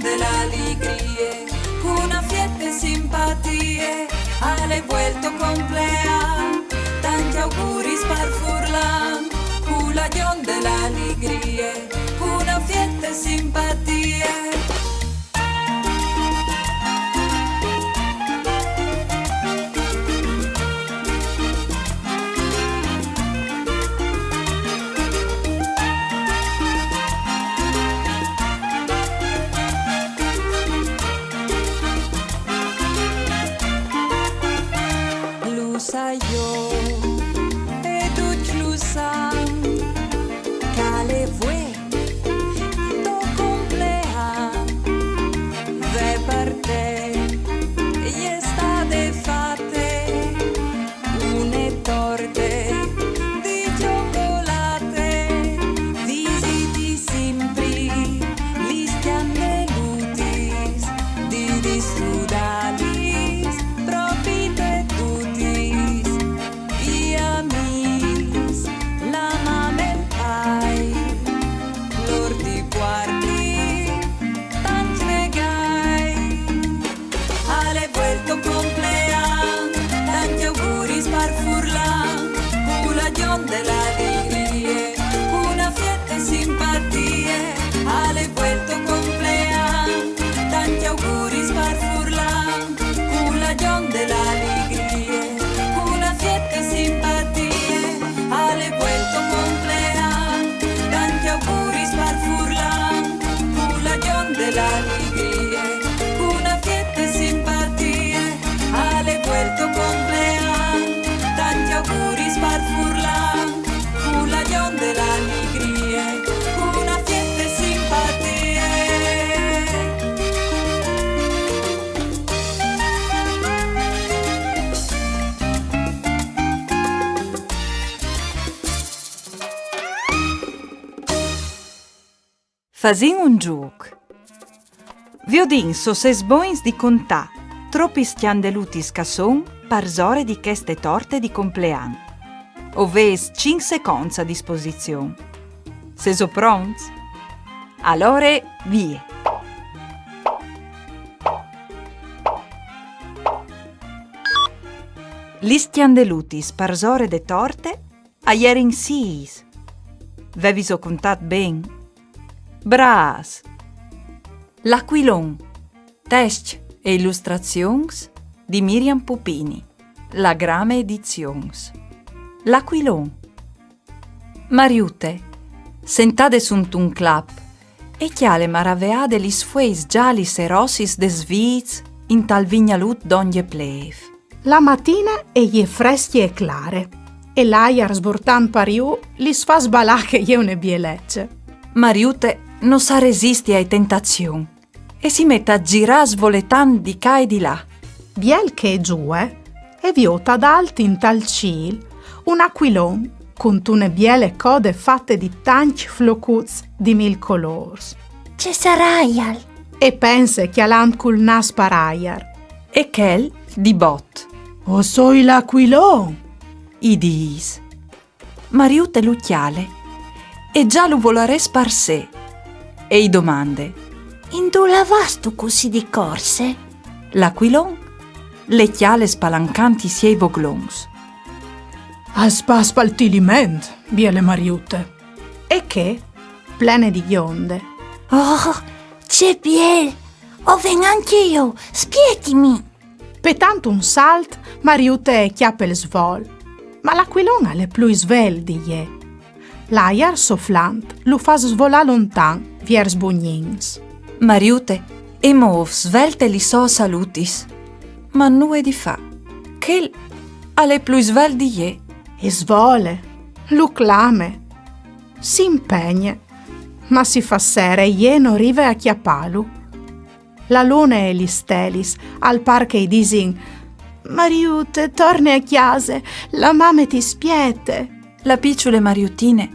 de la alegrie, cu una fiete simpatie, al è vuel to complean, tanti auguris par furlan, cu la gion de la alegrie, cu una fiete simpatie. Lu sai jo e ducj lu san, che al è vuê to complean, ve par te e je stade fate une torte di cjocolate, visiti simpri lis cjandelutis, di disfrudalis propit tutis, i amîs, la mame e il pai, lôr ti puartin tancj regâi. Al è vuel to complean, tancj auguris par furlan, cu la gion de la alegrie, cu una fiete simpatie. Al è vuel to complean, tancj auguris par furlan, cu la gion de la alegrie, cu una fiete simpatie. Al è vuel to complean, tancj auguris par furlan, cu la gion de la alegrie, cu una fiete simpatie. Al è vuel to complean, tancj auguris par furlan, cu la gion de la alegrie, cu una fiete simpatie. Fasìn un zûc. Viodìn se o sês bogns di contâ tropis cjandelutis che a son parsore di cheste torte di complean. O vês cinc seconts a disposizion. Sêso pronts? Alore, vie! Lis cjandelutis parsore de torte a jerin sîs. Vevîso contât ben? Brâfs! L'acuilon. Test e ilustrazions di Miriam Pupini. La Grame Edizions. L'acuilon. Mariute, sentade suntun clap, e cjale maraveade lis fueis zalis e rossis des vîts intal vignalut dongje plêf. La matine e je frescje e clare, e l'aiar sburtant par jù lis fâs balâ che e je une bielece. Mariute no sa resisti ae tentazion e si met a zirâ svoletant di ca e di là. Biel che e zuie, e viôt adalt intal cîl un acuilon cuntune biele code fate di tancj flocuts di mil colôrs. Ce saraial? E pense cjalant cul nâs par aiar. E chel, di bot: «O soi l'acuilon!» i dîs. Mariute lu cjale, e za lu volarès par se, e i domande: «Indulà vâstu cussì di corse?» L'acuilon le cjale spalancant i siei voglons. «A spas pal Tiliment, biele Mariute.» E chê, plene di gjonde: «Oh, ce biel! O ven ancje jo, spietimi!» Petant un salt, Mariute e cjape il svol, ma l'acuilon al è plui svelt di jê. L'aiar soflant lu fâs svolâ lontan viers Bugnins. Mariute e môf svelte lis sôs alutis, ma nuie di fâ. Chel al è plui svelt di jê. E svole, lu clame, si impegne, ma si fâs sere e jê no rive a cjapâlu. La lune e lis stelis al pâr che i disin: «Mariute, torne a cjase, la mame ti spiete.» La piçule Mariutine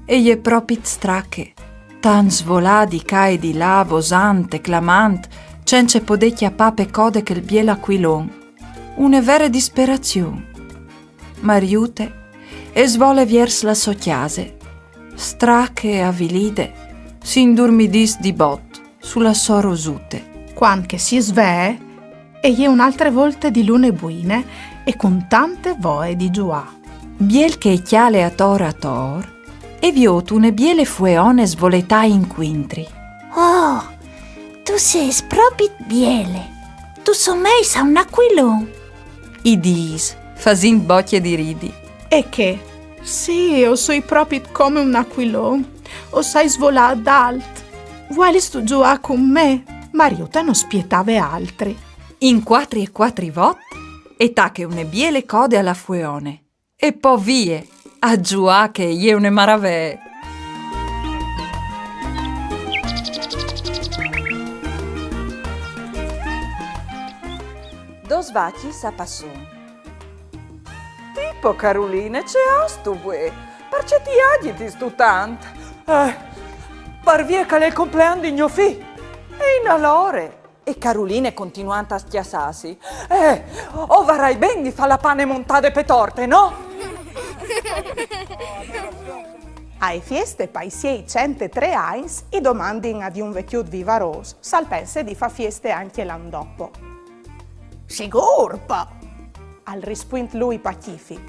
e je propit strache, tant svolâ di ca e di là, vosant e clamant, cence podê cjapâ pe code chel biel acuilon. Une vere disperazion. Mariute e svole viers la sô cjase. Strache e avilide, si indurmidìs di bot su la sô rosute. Cuant che si svee, e je une altre volte di lune buine e cun tante voie di zuiâ. Biel che e cjale ator ator, e viôt une biele fueone svoletâ incuintri. Oh, tu sês propit biele. Tu someis a un acuilon, i dîs, fasint bocje di ridi. E che? Sì, o soi propit come un acuilon. O sai svolâ adalt. Vuelistu zuiâ cun me? Mariute no spietave altri. In cuatri e cuatri vot, e tache une biele code a la fueone. E po vie, a zuiâ che e je une maravee. Dôs vacjis a passon. Tipo, Caruline, ce âstu vuê? Parcè ti agitistu tant? Eh, par vie che al è il complean di gno fi. E inalore? E Caruline continuant a scjassâsi. Eh, o varai ben di fâ la pane montade pe torte, no? Ae fieste pai siei cent e trê agns i domandin a di un vecjut vivarôs s'al pense di fâ fieste ancje l'an dopo. Sigûr po! Al rispuint lui pacific.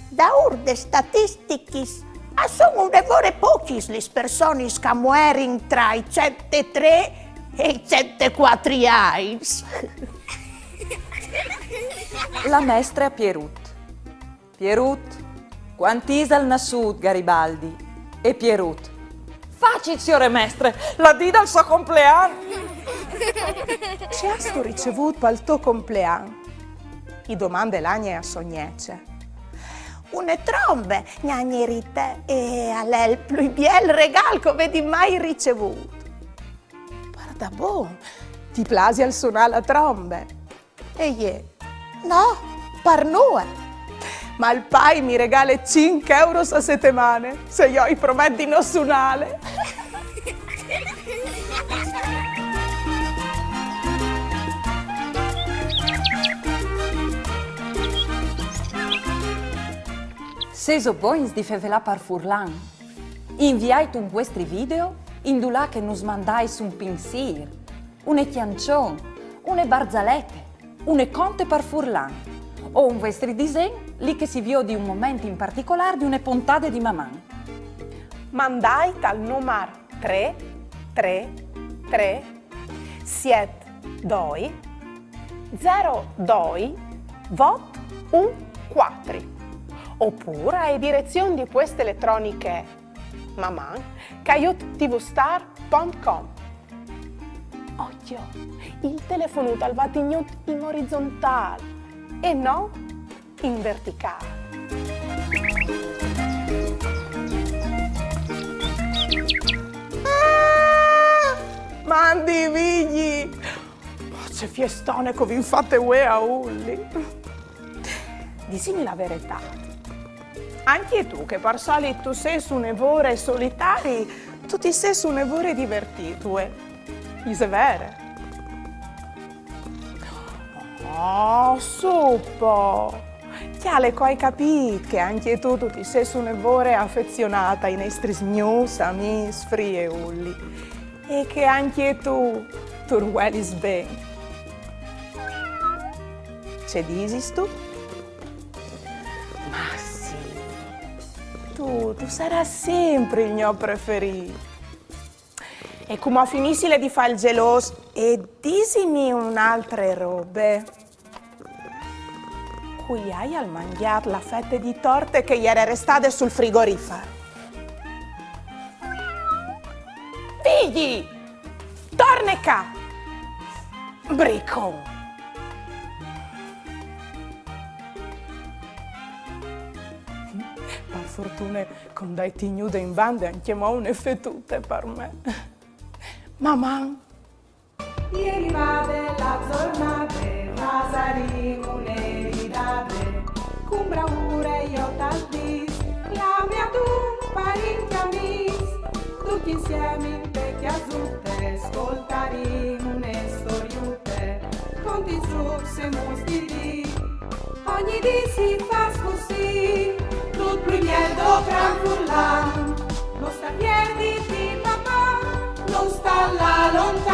Daûr des statistichis, a son une vore pocjis lis personis che a muerin tra i cent e trê e i cent e cuatri agns. La mestre a Pierut. Pierut, cuant isal nassût Garibaldi? E Pierut: Facil, siore mestre, la dì dal so complean. Ce âstu ricevût pal to complean? I domande l'agne a sô gnece. Une trombe, gnagne Rite, e al è il plui biel regâl che o vedi mai ricevût. Pardabon, ti plasial sunâ la trombe? E jê: No, par nuie. Ma il pai mi regale cinc euros a setemane, se jo i promet di no sunâle. Sêso bogns di fevelâ par furlan? Inviait un vuestri video indulà che nus mandais un pinsîr, une cjançon, une barzalete, une conte par furlan, o un vuestri disen, li che si viodi un moment in particolâr di une pontade di Maman. Mandait al numar trê trê trê siet doi zero doi vot un cuatri, opûr ae direzion di pueste eletroniche maman caiut tvstar pont com. Ocjo, il telefonut al va tignût in orizontâl e no in verticâl. Mandi, Vigji! Ma ce fiestone che o vin fate vuê a Ulli! Disimi la veretât. Ancje tu, che par solit tu sês une vore solitari, tu ti sês une vore divertît vuê. Ise vere? Oh, su po! Cjale che o ai capît che ancje tu, tu ti sês une vore afezionât ai nestris gnûfs amîs Fri e Ulli. E che ancje tu, tu ur vuelis ben. Ce disistu? Ma sì, tu, tu sarâs simpri il gno preferît. E cumò finissile di fâ il gelôs e disimi une altre robe. Cui aial mangjât la fete di torte che e jere restade sul frigorifar? Vigji! Torne ca! Bricon! Par fortune, cuant che o ai tignude in bande ancjemò une fetute par me. Maman! E je rivade la zornade, fasarìn une ridade, cun braure jo tal dîs, clame adun parint e amîs, ducj insiemi inte cjasute, scoltarìn une storiute, conti, zûcs e muts di dì. Ogni dì si fâs cussì, dut plui biel dal cran furlan. No sta pierditi, Maman, no sta Lalon